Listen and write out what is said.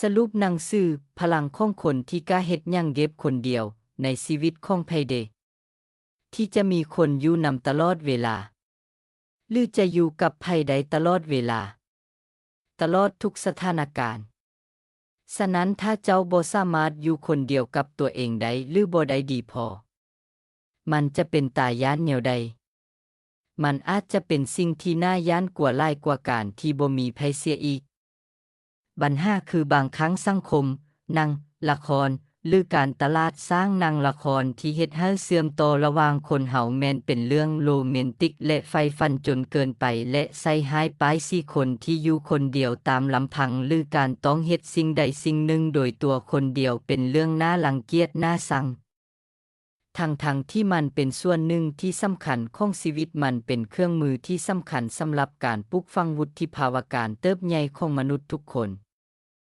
ສະຫຼຸບໜັງສື ພະລັງຂອງຄົນທີ່ກ້າເຮັດຫຍັງເກັບຄົນດຽວ ໃນຊີວິດຂອງໃຜເດ ທີ່ຈະມີຄົນຢູ່ນຳຕະຫຼອດເວລາ ຫຼື ຈະຢູ່ກັບໃຜໄດ້ຕະຫຼອດເວລາ ຕະຫຼອດທຸກສະຖານະການ. ສະນັ້ນ ຖ້າເຈົ້າບໍ່ສາມາດຢູ່ຄົນດຽວກັບຕົວເອງໄດ້ ຫຼື ບໍ່ໄດ້ດີພໍ, ມັນຈະເປັນຕາຢ້ານແນວໃດ? ມັນອາດຈະເປັນສິ່ງທີ່ໜ້າຢ້ານກວ່າຫຼາຍກວ່າການທີ່ບໍ່ມີໃຜເສຍອີກ. ບັນຫາຄືບາງຄັ້ງສັງຄົມ, ໜັງ, ລະຄອນ ຫຼື ການຕະຫຼາດສ້າງໜັງລະຄອນທີ່ເຮັດໃຫ້ເຊື່ອມຕໍ່ລະຫວ່າງຄົນເຮົາແມ່ນເປັນເລື່ອງໂຣແມນຕິກ ແລະ ໃຝ່ຝັນຈົນເກີນໄປ ແລະ ໃສ່ຮ້າຍປ້າຍສີຄົນທີ່ຢູ່ຄົນດຽວຕາມລຳພັງ ຫຼື ການຕ້ອງເຮັດສິ່ງໃດສິ່ງໜຶ່ງໂດຍຕົວຄົນດຽວເປັນເລື່ອງໜ້າລັງກຽດໜ້າຊັງ. ທັງໆທີ່ມັນເປັນສ່ວນໜຶ່ງທີ່ສຳຄັນຂອງຊີວິດ, ມັນເປັນເຄື່ອງມືທີ່ສຳຄັນສຳລັບການປູກຝັງວຸດທິພາວະການເຕີບໃຫຍ່ຂອງມະນຸດທຸກຄົນ.